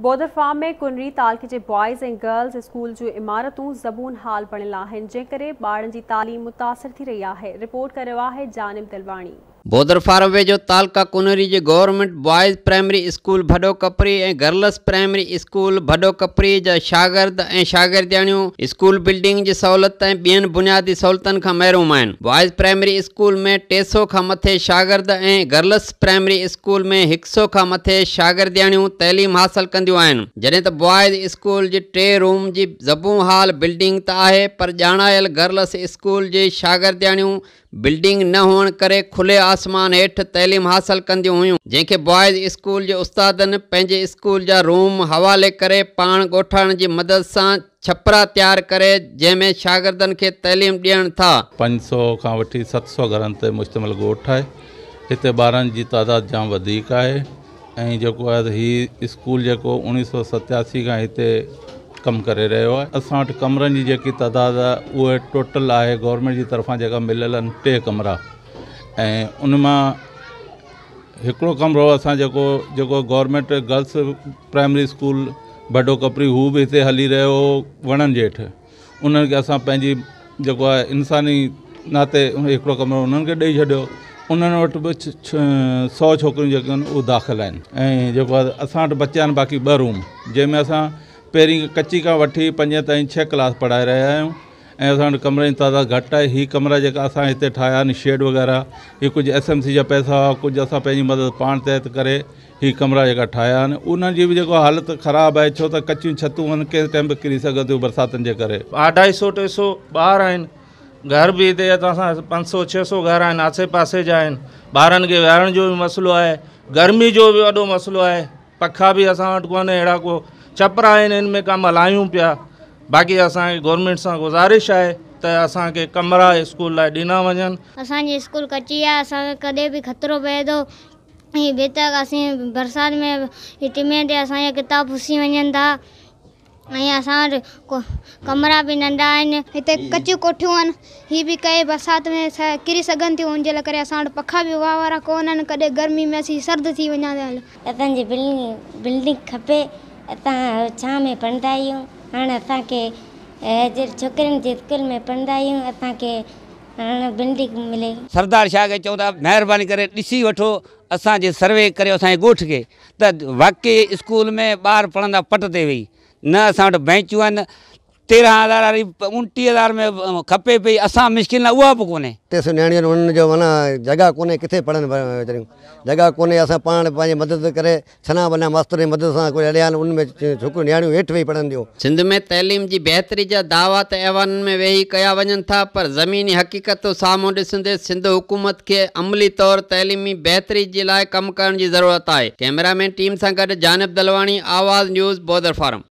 Bother form ۾ Kunri تعلقي جي boys ۽ girls school جون عمارتون زبون حال بڻيل آهن، جنهن ڪري ٻارڙن جي تعليم متاثر ٿي رهي آهي. رپورٽ ڪري رهيو آهي جانب دلواڻي. بودر فارم ويجهو تعلقه ڪنري جي government boys primary school Bhado Kapri ۽ girls primary school Bhado Kapri جا شاگرد ۽ شاگردياڻيون اسڪول بلڊنگ جي سهولت ۽ ٻين بنيادي سهولتن کان محروم آهن. بوائز پرائمري اسڪول ۾ 300 کان مٿي شاگرد ۽ گرلس پرائمري اسڪول ۾ 100 کان مٿي شاگردياڻيون تعليم حاصل ڪنديون آهن. جڏهن ته بوائز اسڪول جي ٽي روم جي زبون حال بلڊنگ ته آهي پر ڄاڻايل گرلس اسڪول جي شاگردياڻيون بلڊنگ نه هئڻ ڪري کلي آسمان هيٺ تعليم حاصل ڪنديون هيون، جنهن کي بوائز اسڪول جي استادن پنهنجي اسڪول جا روم حوالي ڪري پاڻ ڳوٺاڻن جي مدد سان ڇپرا تيار ڪري جنهن ۾ شاگردن کي تعليم ڏين ٿا. 500 کان وٺي 700 گهرن تي مشتمل ڳوٺ آهي. هتي ٻارن جي تعداد جام وڌيڪ آهي ۽ جيڪو آهي ته هي اسڪول جيڪو 1987 کان هتي ڪم ڪري رهيو آهي. اسان وٽ ڪمرن جي جيڪي تعداد آهي اهي ٽوٽل آهي گورنمينٽ جي طرفان جيڪا مليل آهن 3 ڪمرا ۽ ان مان هڪڙو ڪمرو اسان جيڪو جيڪو government girls primary school Bhado Kapri هو به هتي هلي رهيو هو وڻن جي هيٺ انهن کي اسان پنهنجي جيڪو آهي انساني ناتي هڪڙو ڪمرو انهن کي ڏئي ڇڏيو انهن وٽ به 100 ڇوڪريون جيڪيون آهن اهي داخل آهن ۽ جيڪو آهي اسان وٽ بچيا آهن باقي 2 روم جنهن ۾ اسان پهرين ڪچي کان وٺي پنجين تائين 6 ڪلاس پڙهائي رهيا آهيون ۽ اسان وٽ ڪمرن جي تعداد گهٽ آهي. هي ڪمرا جيڪا اسان هتي ٺاهيا آهن شيڊ وغيره هي ڪجهه ايس ايم سي جا پئسا هئا ڪجهه اسان پنهنجي مدد پاڻ تحت ڪري هي ڪمرا جيڪا ٺاهيا آهن انهن جي به جيڪو حالت خراب آهي ڇو ته ڪچيون ڇتون آهن ڪنهن ٽائيم به ڪري سگهن ٿيون برساتن جي ڪري. 250 300 ٻار آهن گهر به هتي اسان سان 500 600 گهر آهن آسي پاسي جا آهن ٻارن کي ويهارڻ جو به مسئلو آهي گرمي جو به وڏو مسئلو آهي پکا به اسان وٽ ڪونهي اهڙا ڪو ڇپرا آهن ان ۾ ڪم هلايون پيا باقي اسان کي گورنمينٽ سان گذارش آهي ته اسان کي ڪمرا اسڪول لاء ڏنا وڃن. اسان جي اسڪول ڪچي آهي اسان کي ڪڏهن به خطرو پئي ٿو ۽ ڀت اسين برسات ۾ ٽمي تي اسان جا ڪتاب پسي وڃن ٿا ۽ اسان وٽ ڪمرا به ننڍا آهن. هتي ڪچيون ڪوٺيون آهن هي به ڪنهن برسات ۾ ڪري سگهن ٿيون ان جي لاء ڪري اسان وٽ پکا به واهه وارا ڪونه آهن ڪڏهن گرمي ۾ اسين سرد ٿي وڃان ٿا. اسان جي بلڊنگ کپي اسان ڇانو ۾ پڙهندا آهيون هاڻ اسان کي ڇوڪرين جي اسڪول ۾ پڙهندا آهيون اسان کي هاڻ بلڊنگ ملي. سردار شاهه کي چئون ٿا مهرباني ڪري ڏسي وٺو اسان جي سروي ڪريو اسان جي ڳوٺ کي ته واقعي اسڪول ۾ ٻار پڙهندا پٽ تي ويهي نه اسان وٽ بينچون آهن 13 هزار واري 29 هزار ۾ کپي پئي اسان مشڪل نه اها به ڪونهي. 300 نياڻيون آهن انهن جو معنيٰ جڳهه ڪونهي ڪٿي پڙهن ويچاريون جڳهه ڪونهي اسان پاڻ پنهنجي مدد ڪري ڇنا ٻنا ماسترن جي مدد سان ڪجهه اڙيا آهن انهن ۾ ڇوڪريون نياڻيون هيٺ ويهي پڙهن ٿيون. سنڌ ۾ تعليم جي بهتري جا دعويٰ ته ايوانن ۾ ويهي ڪيا وڃن ٿا پر زميني حقيقتون سامهون ڏسندي سنڌ حڪومت کي عملي طور تعليمي بهتري جي لاء ڪم ڪرڻ جي ضرورت آهي. ڪئميرا مين ٽيم سان گڏ جانب دلواڻي، آواز نيوز، بودر فارم.